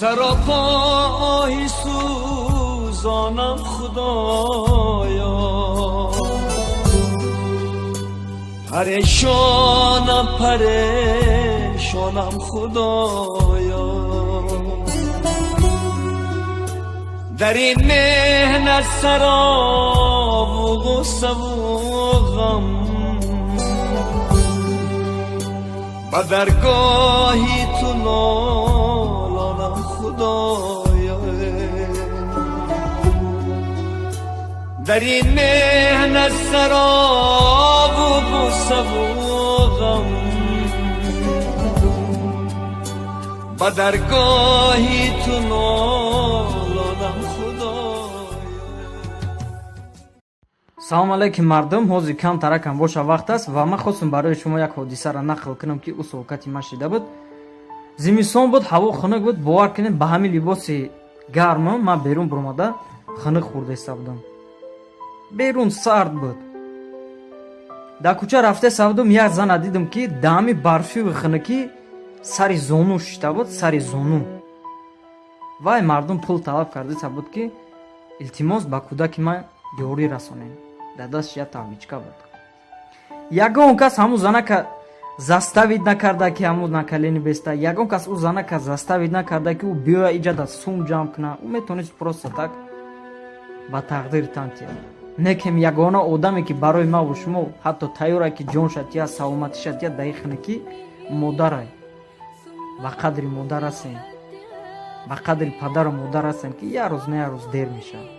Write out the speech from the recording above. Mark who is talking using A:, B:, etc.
A: Саропоҳи сӯзонам, Худоё, парешонам, парешонам, Худоё. Дар ин меҳнат саробу ғуссаву ғам, ба даргоҳи ту нолонам, Худоё. Дар ин меҳнат саробу ғуссаву ғам, ба даргоҳи ту нолонам, Худоё.
B: Салом алейкум, мардум. Ҳозир кам таракам боша вақт аст ва ман хостум барои шумо як ҳодисаро нақл кунам, ки ӯ соҳукати ман шида буд. Зимистон буд, ҳаво хунук буд. Бовар кунед, ба ҳамин либоси гармам ман берун буромада хунук хӯрдаиста будам. Берун сард буд. Дар кӯча рафтаиста будум, як зана дидам, ки даҳами барфиву хунукӣ сари зону шишта буд, сари зону. Вай мардум пул талаб кардаиста буд, ки илтимос, ба кӯдаки ман ёрӣ расонем. Дар дасташ як табличка буд. Ягон кас ҳамун занака заставить накарда, ки ҳамун на колени беста. Ягон кас ӯ занака заставить накарда, ки ӯ биёя иҷа да сум ҷамъ куна. Ӯ метавонист просто так ба тақдир тан тиҳад. Некем ягона одаме, ки барои маву шумо ҳатто тайёра, ки ҷонша тиҳад, саломатиша тиҳад, дар ин хунукӣ модарай. Ба қадри модар ҳастем, ба қадри падару модар ҳастем, ки як рӯз на як рӯз дер мешавад.